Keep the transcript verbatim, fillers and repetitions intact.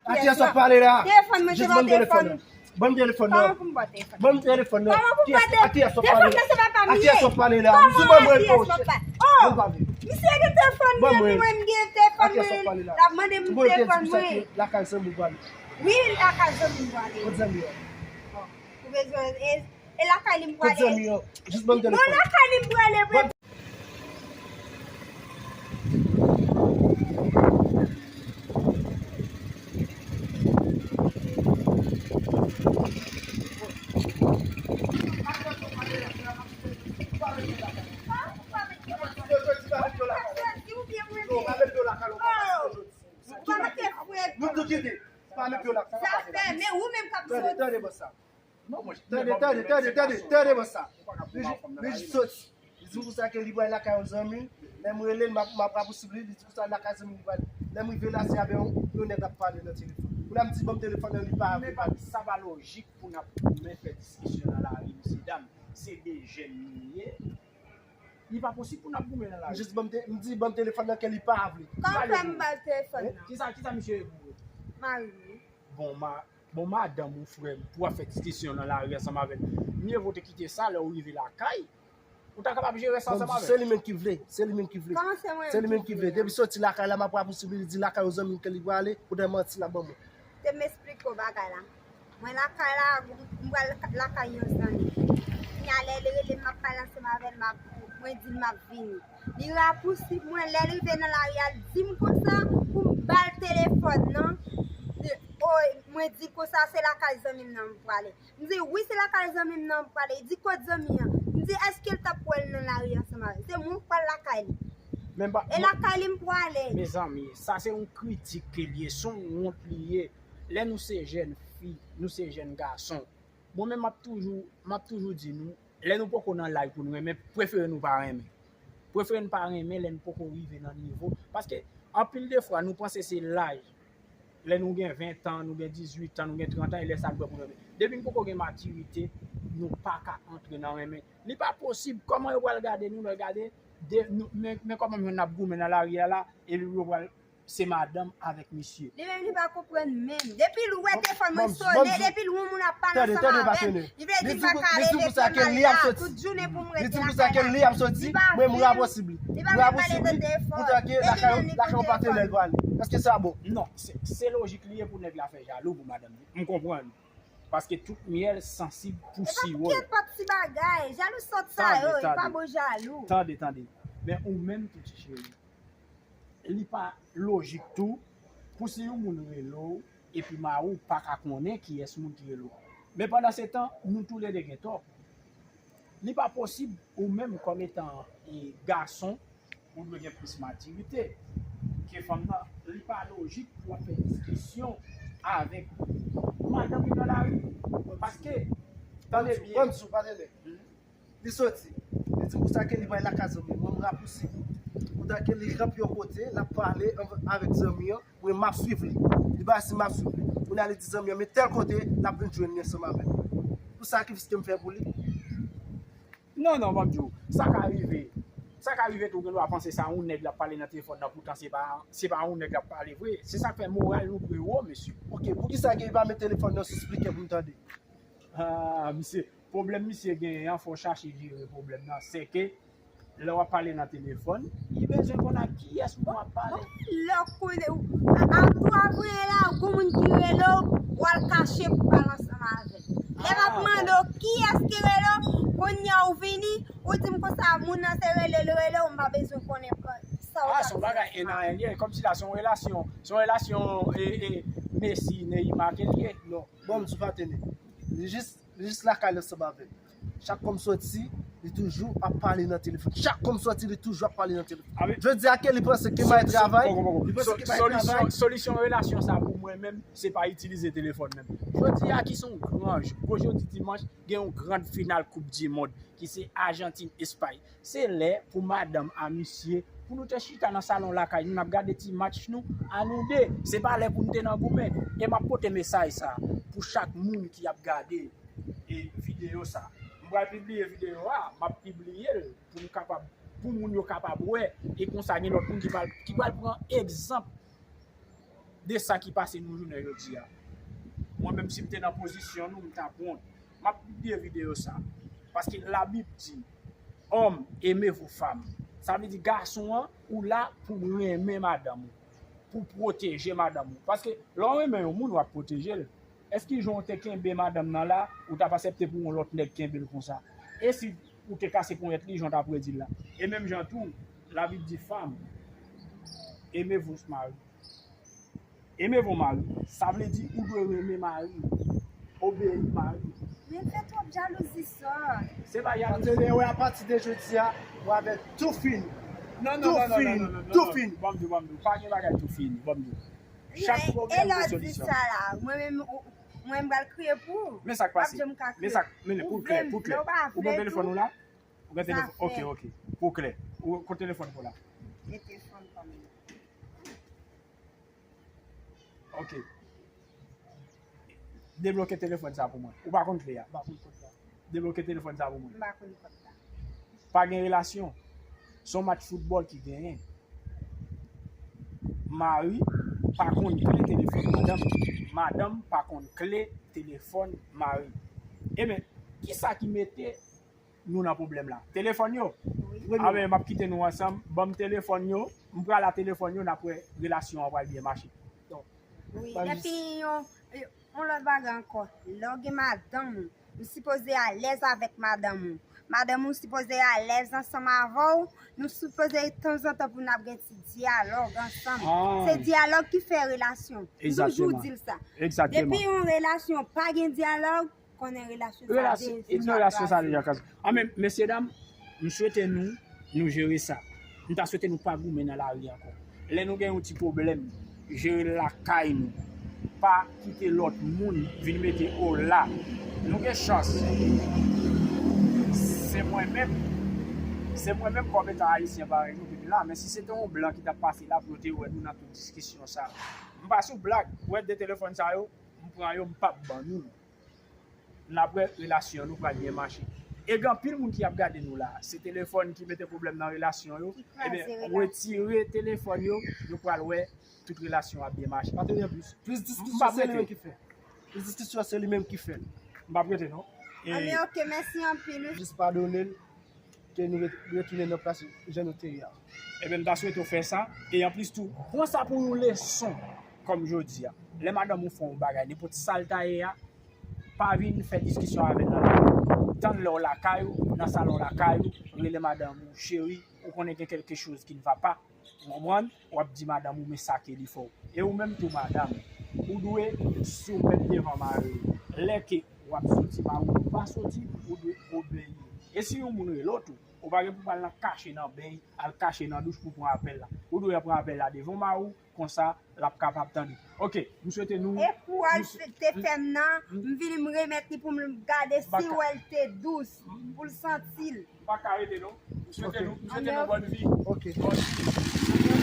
A kiyès w ap pale la? Telefòn mwen, se pa telefòn. Ban m telefòn nan. Kòman pou m ba w telefòn? Ban m telefòn nan. Kòman pou m ba w telefòn? A kiyès w ap pale la? Telefòn nan se pa pa m ye. A kiyès w ap pale la? Kòman a kiyès w ap pale? Oh! Misye gen telefòn mwen, mwen m gen telefòn mwen. L ap mande m telefòn mwen. Lakay zanmi w pale. Wi, lakay zanmi m pale. Kot zanmi w? Bon, ou bezwen, e, e lakay li m pale. Kot zanmi w? Jis ban m telefòn. Non, lakay li m pale, vre. Nou tou kite. Pa met pye w la. Sa fè, men ou menm k ap soti. Tande, tande, bòs sa. Tande, tande, tande, tande, tande, bòs sa. Li jis soti. Li di m konsa ke li pral lakay yon zanmi l. Lè m rele l, m ap, m ap rapousib li. Li di konsa lakay zanmi li pral. Lè m rive la, se avè yon, yon nèg ap pale nan telefòn. Pou la m di ban m telefòn nan, li pa vle pale. Sa pa lojik pou n ap goumen fè diskisyon nan lari, mesye dam. Se de jèn nou ye. Li pa posib pou n ap goumen nan lari. Jis ban m te, m di ban m telefòn nan ke li pa vle. Kòman fè m ba l telefòn nan? Kisa, kisa misye ye pou ou? Mari m. Bon, ma, bon, madanm ou, frè m, pou w ap fè diskisyon nan lari ansanm avè l, mye vo te kite sa lè w rive lakay. Ou ta kapab jere sa ansanm avè l. Se li menm ki vle, se li menm ki vle. Kòman se mwen menm ki vle? Depi soti lakay la, m ap rapousib li, li di lakay yon zanmi l ke li prale, poutan manti l ap ban mwen. Te m esplike w bagay la. Mwen lakay la, m pral lakay yon zanmi. Kounye a lè li rele m, m ap pale ansanm avè l, m ap, mwen di l m ap vini. Li rapousib mwen, lè l rive nan lari a, l di m konsa pou m ba l telefòn nan. Li, o, mwen di l konsa se lakay zanmi m nan m prale. M di, wi, se lakay zanmi m nan m prale. Li di, kot zanmi an? M di, èske l t ap wè l nan lari ansanm avè l? Se mwen k pral lakay li. E lakay li m prale. Mezanmi, sa se yon kritik ke l ye, se yon wont li ye. Lè nou se jèn fi, nou se jèn gason. Mwen menm, m ap toujou, m ap toujou di nou, lè nou poko nan laj pou nou renmen, prefere nou pa renmen. Prefere n pa renmen lè n poko rive nan nivo. Paske, anpil de fwa, nou panse se laj. Lè nou gen ven tan, nou gen dizuit tan, nou gen trant an, e lè sa n prè pou nou renmen. Depi n poko gen matirite, nou pa ka antre nan renmen. Li pa posib, kòman yo pral gade nou, lè gade, de, nou, men, men kòman n ap goumen nan lari a la, epi yo pral se madanm avèk misye. Li menm li pa konprann menm. Depi l wè telefòn mwen sonnen, depi l wè yon moun ap pale ansanm avè m, li vle di m pa ka rete fè mal la tout jounen pou m rete lakay la. Li di konsa ke li ap soti, mwen m rapousib li. Li pa vle pale nan telefòn. Poutan ke lakay yon patenè l prale. Èske sa bon? Non, se, se lojik li ye pou nèg la fè jalou pou madanm li. M konprann. Paske tout myèl sansib pou siwo. Epa kèt pa ti bagay. Jalou sòt sa yo, li pa bon jalou. Tande, tande. Men ou menm tou ti cheri. Li pa lojik tou pou si yon moun rele w epi mari w pa ka konnen kiyès moun ki rele w. Men pandan se tan, nou toulede gen tò. Li pa posib ou menm kòm etan, e, gason, ou dwe gen plis matirite ke fanm nan. Li pa lojik pou w ap fè diskisyon avèk madanm li nan lari. Paske, tande byen. Li soti. Li di konsa ke li pral lakay zanmi l. Mwen, m rapousib li. Konsa ke li ranpe yon kote, l ap pale anv-, avèk zanmi an. Mwen, m ap swiv li. Li pa si m ap swiv li. Kounye a, li di zanmi an, men tèl kote, l ap vin jwenn li ansanm avè l. Pou sakrifis ke m fè pou li. Non, non, m ap di w. Sa ka rive. Sa ka rive tou, gen dwa panse sa yon nèg l ap pale nan telefòn nan, poutan se pa, se pa yon nèg l ap pale vre. Se sa k fè moral nou dwe wo, mesye. Ok, poukisa ke li pa met telefòn nan sou speaker pou m tande? Ah, misye. Pwoblèm misye genyen an, fò w chache jere pwoblèm nan. Sèke, lè w ap pale nan telefòn, li bezwen konn ak kiyès moun w ap pale. Lè w konnen, a, a, tou apre la, gon moun ki rele w, w al kache pou pale ansanm avè l. Lè m ap mande w kiyès ki rele w, kounye a w vini, ou di m konsa, moun nan se rele l rele w, m pa bezwen konnen sa w t ap fè. Ah, se yon bagay, e nan anyen, kòmsi la, se yon relasyon, se yon relasyon, e, e, Messi, Neymar, ke l ye. Non, bon, m sou patene. Li jis Li jis lakay li ansanm avè m. Chak kou m soti, li toujou ap pale nan telefòn. Chak kou m soti, li toujou ap pale nan telefòn. Jodi a ke li panse ke m al travay, li panse ke m al travay. Solisyon, solisyon relasyon sa pou mwen menm, se pa itilize telefòn menm. Jodi a ki se yon gran jou. Bon, jodi dimanch, gen yon gran final Koup di Mond ki se Ajantin, Espay. Se lè pou madanm a misye, pou nou te chita nan salon lakay nou, n ap gade ti match nou, a nou de. Se pa lè pou n te nan goumen. E m ap pote mesaj sa pou chak moun ki ap gade, e, videyo sa. M pral pibliye videyo a, m ap pibliye l pou m kapab, pou moun yo kapab wè, e konsa gen lòt moun ki pral, ki pral pran egzanp de sa ki pase nou jounen jodi a. Mwen menm, si m te nan pozisyon nou, m t ap wont. M ap pibliye videyo sa. Paske Labib di, Homme, aimez vos femmes. Sa vle di, gason an, ou la pou renmen madanm ou, pou pwoteje madanm ou. Paske lè w renmen yon moun, w ap pwoteje l. Èske jan w te kenbe madanm nan la, ou t ap aksepte pou yon lòt nèg kenbe l konsa? E si ou te kase ponyèt li, jan w t ap redi l la? E menm jan tou, Labib di, Femme, aimez vos maris. Aimez vos maris, sa vle di ou dwe renmen mari w, obeyi mari w. Men fè twòp jalouzi sa. Se pa jalouzi. Antonio, wè, apati de jodi a, ou avè tou fini. Non, non, tou non, non, fini, non, non, non, tou non. Fini. Ban m di w, ban m di w. Pa gen bagay tou fini, ban m di w. Chak pwoblèm gen solisyon. E lè w di sa la, mwen menm, ou- mwen m pral kriye pou ou. Men sa k pase? Men sa k, men pou klè, pou klè. Ou gen telefòn ou la? Ou gen telefòn? Ok, ok. Pou klè. Ou, kote telefòn pou la? Gen telefòn pa m. Ok. Debloke telefòn sa pou mwen. Ou pa konn kle a? M pa konn kòd la. Debloke telefòn sa pou mwen. M pa konn kòd la. Pa gen relasyon. Se yon match foutbòl ki genyen. Mari pa konn kle telefòn madanm. Madanm pa konn kle telefòn mari. Ebyen, kisa ki mete nou nan pwoblèm la? Telefòn yo? Wi. A ben, m ap kite nou ansanm. Ban m telefòn yo. M pral a telefòn yo, n ap wè relasyon an pral byen mache. Wi, epi yon, yon lòt bagay ankò. Lè w gen madanm ou, ou sipoze alèz avèk madanm ou. Madanm ou sipoze alèz ansanm avè w. Nou sipoze tanzantan pou n ap gen ti dyalòg ansanm. Se dyalòg ki fè relasyon. M toujou di l sa. Depi yon relasyon pa gen dyalòg, konnen relasyon sa deja kraze. Relasyon sa deja kraze. A men, mesye dam, m swete nou, nou jere sa. M ta swete nou pa goumen nan lari ankò. Lè nou gen yon ti pwoblèm, jere l lakay nou. Pa kite lòt moun vin mete ola. Nou gen chans. Se mwen menm, se mwen menm kòm etan ayisyen parèy nou ki vin la, men si se te yon blan ki t ap pase la pou yo te wè nou nan tout diskisyon sa. M pa sou blag, ou wè de telefòn sa yo, m pran yo, m p ap ban nou. N ap wè relasyon nou pral byen mache. E gen anpil moun ki ap gade nou la, se telefòn ki mete pwoblèm nan relasyon yo. Ebyen, retire telefòn yo, nou pral wè tout relasyon ap byen mache. Pa tande plis. Plis diskisyon, se li menm ki fè. Plis diskisyon, se li menm ki fè. M p ap rete non. Anben, ok, mèsi anpil. Jis padone l. Ke nou re- retounen nan plas jan nou te ye a. Ebyen, m ta swete w fè sa. E anplis tou, pran sa pou yon leson kòm jodi a. Lè madanm ou fè yon bagay, nenpòt sa l ta ye a, pa vin fè diskisyon avè l nan lari. Tann lè w lakay ou, nan salon lakay ou, rele madanm ou, cheri, ou konnen gen quelque chose qui ne va pas. Ou konprann? W ap di madanm ou, men sa ke li fè w. E ou menm tou, madanm, ou dwe soumèt devan mari w. Lè ke w ap soti, mari w pa soti, ou dwe obeyi. E si yon moun rele w tou, ou pa gen pou pral nan kache nan beny, al kache nan douch pou pran apèl la. Ou dwe pran apèl la devan mari w, konsa, l ap kapab tande. Ok, m swete nou. E kou al te fè m nan, m vini m remèt li pou m gade si w wè l te dous, pou l santi l. M pa ka rete non. M swete nou, m swete nou bòn vi. Ok. Bòn vi.